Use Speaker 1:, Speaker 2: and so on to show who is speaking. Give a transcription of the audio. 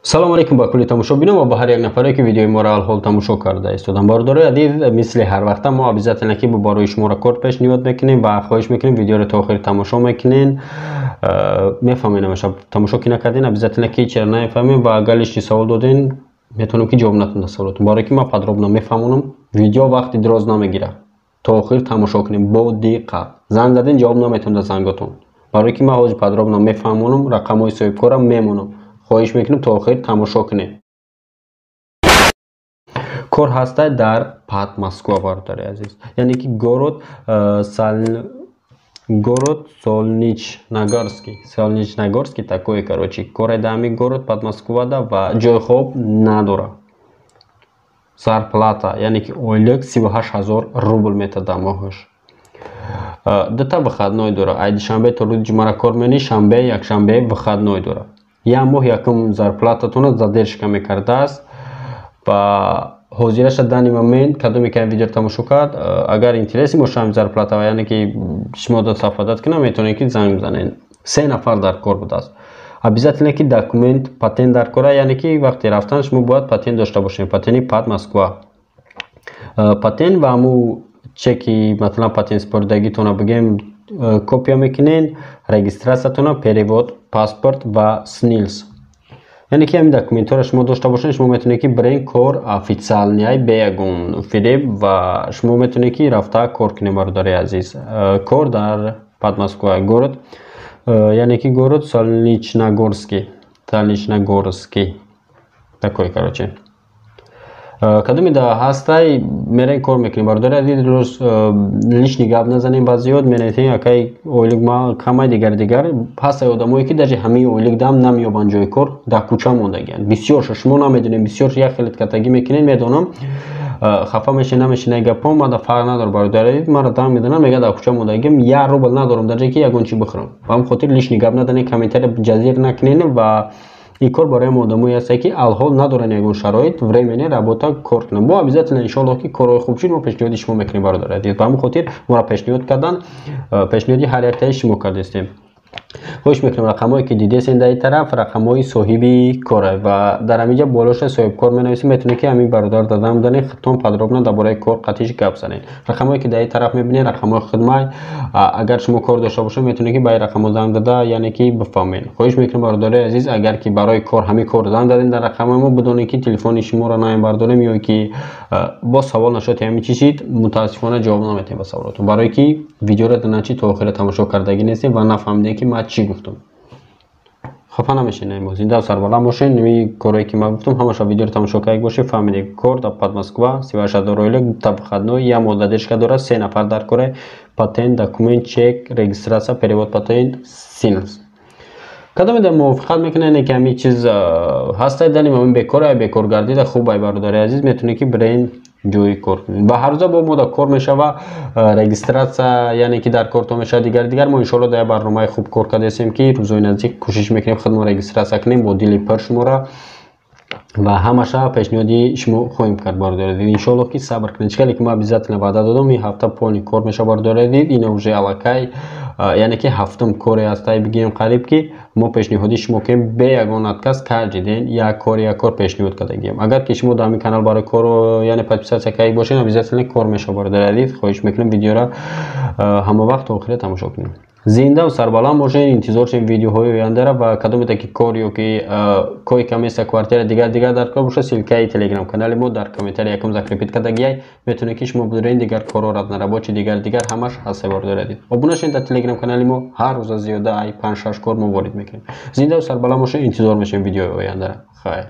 Speaker 1: Салом алейкум ба кулли тамошобинон ва ба ҳар як нафаре, ки видеои моро алҳол тамошо карда истодам. Бародарои азиз, мисли ҳар вақта мо обязательно ки барои шуморо кор пешниҳод мекунем ва хоҳиш мекунем, видеоро то охир тамошо мекунен. Мефаҳмем, ҳамеша тамошо ки накарден, обязательно ки чера намефаҳмем ва агар лишний савол доден, метавонем ки ҷавоб натон саволотон, барое ки ман подробно мефаҳмонам. Видео вақти дроз намегирад, то охир тамошо кунем бо диққат. Занг заден, ҷавоб наметавон дар занготон, барое ки ман ҳозир подробно мефаҳмонам, рақамҳои соҳибкорам мемонам. Хоҳиш мекунем, то охир тамошо кунем. Кор ҳастай дар Подмосква, бародари азиз, яъне ки город город Солнечногорский, Солнечногорский такой. Короче, коре дар ҳамин город Подмосквада ва ҷои хоб надорад. Зарплата, яъне ки ойлик, 38 000 рубл метад дар моҳаш. Дута выходной дорад: ай душанбе то рӯзи ҷумъара кор мекунӣ, шанбе, якшанбе выходной дорад. Як моҳ якум зарплататонро задержка мекардааст. Ва ҳозираша, данный момент, кадоме ки видеоро тамошо кард, агар интереси боша ҳамин зарплата, яъне ки шумо да совпадать кунам, метавонед ки занг бизанед. Се нафар дар кор будааст. Обязательно ки документ, патент дар кора, яъне ки вақте рафтан шумо бояд патент дошта бошед, патенти Подмосква, патент ва ҳамун чеки, масалан, патент супоридагитонро бигем, копия мекунен, регистратсиятона, перевод, паспорт ва СНИЛС. Яъне ки ҳамин документҳоро шумо дошта бошед, шумо метавонед ки бирен. Кор официальный, бе ягон фиреб, ва шумо метавонед ки рафта кор кунед, бародари азиз. Кор дар Подмосква, город, яъне ки город Солнечногорский, Солнечногорский такой. Короче, кадоме да ҳастай, мерен, кор мекунем. Бародари азиз, рӯз лишний гап назанем ба зиёд. Менависем, акай, ойлик ма камай, дигар дигар. Ҳастай одамое, ки даже ҳамаи ойлик дам намеёбанд ҷои кор, дар кӯча мондагианд бисёрша. Шумо намедонем, бисёр як хеле катагӣ мекунед, медонам, хафа мешин, намешин, гапҳо мада фарқ надорад. Бародари азиз, мара дам медонам, мега, дар кӯча мондагиам, 1 рубл надорам дар ҷое ки ягон чӣ бихӯрам. Ба ҳамин хотир лишний гап наданед, комментария ҷазир накунед. Ва ин кор барои мо одамое ҳастае, ки алҳол надоранд ягон шароит, временный работа кор кунанд. Мо обязательно, иншоаллоҳ, ки корҳои хуб шуд, мо пешниҳоди шумо мекунем, бародари азиз. Ба ҳамин хотир моро пешниҳод кардан, пешниҳоди ҳар яктаи шумо кардастем. Хоҳиш мекунам, рақамҳое ки дидесен дар ин тараф, рақамҳои соҳиби кора ва дар ҳаминҷа болоша соҳибкор менависем. Метавонед ки ҳамин бародар дадам данед, худтон подробно дар бораи кор қатиш гап занед. Рақамҳое ки дар ин тараф мебинед, рақамҳои хидмат. Агар шумо кор дошта бошед, метавонед ки ба ин рақамҳо занг дада, яъне ки бифаҳмед. Хоҳиш мекунам, бародарои азиз, агар ки барои кор, ҳамин кор занг дадем дар рақамҳои мо, бидонед, ки телефони шуморо намебардорем ё ки боз савол нашуд, ҳамин чӣ шид, мутаассифона, ҷавоб наметиҳем ба саволотон, барое ки видеоро начи то охира тамошо кардагӣ нестем ва нафаҳмидем, ки ман чӣ гуфтам. Хафа намешинем, зинда сарбаланд бошед. Ними корое ки ман гуфтам, ҳамаша видеоро тамошо карда бошед, фаҳмидед. Кор дар Подмосква, 38 000 ойлик, та выходной, як моҳ задержка дорад, се нафар дар коре, патент, документ, чек, регистрация, перевод, патент, СНИЛС. Кадоме дар мувофиқат мекунад, не ки ҳамин чиз ҳастай, данный момент бекор, бекор гардида хуб ай, бародари азиз, метавонед ки бирен, ҷои кор кунед. Ва ҳаррӯза бо мо дар кор мешава, регистрация, яъне ки дар корто мешава, дигар дигар. Мо, иншоалло, дар як барномаи хуб кор кардастем, ки рӯзои наздик кӯшиш мекунем худмо регистрация кунем бо дили пур шуморо ва ҳамаша пешниҳоди шумо хоҳем кард, бародари азиз. Иншоалло, ки сабр кунед. Чӣ хеле ки мо обязательно ваъда додам, ин ҳафта полный кор мешава, бародари азиз. Ина уже аллакай, яъне ки ҳафтум коре ҳастай, бигӯем, қариб ки мо пешниҳоди шумо кунем бе ягон отказ. Каждый день як кор, як кор пешниҳод кардагием. Агар ки шумо дар ҳамин канал барои кор, яъне подписаться карда бошед, обязательно кор мешава, бародари азиз. Хоҳиш мекунем, видеоро ҳама вақт то охира тамошо кунед. Зиндаву сарбаланд бошед, интизор шем видеоҳои ояндара. Ва кадомете ки кор ё ки койка место, квартира, дигар дигар дар кор бошад, ссылкаи телеграм канали мо дар комментарий якум закрепить кардагиай. Метавонед, ки шумо бидуред, дигар корҳо, разнорабочий, дигар дигар, ҳамаш ҳаста, бародари азиз. Обуна шавед дар телеграм канали мо, ҳар рӯза зиёда ай панҷ шаш кор мо ворид мекунем. Зиндаву сарбаланд бошед, интизор мешавем видеои ояндара. Хайр.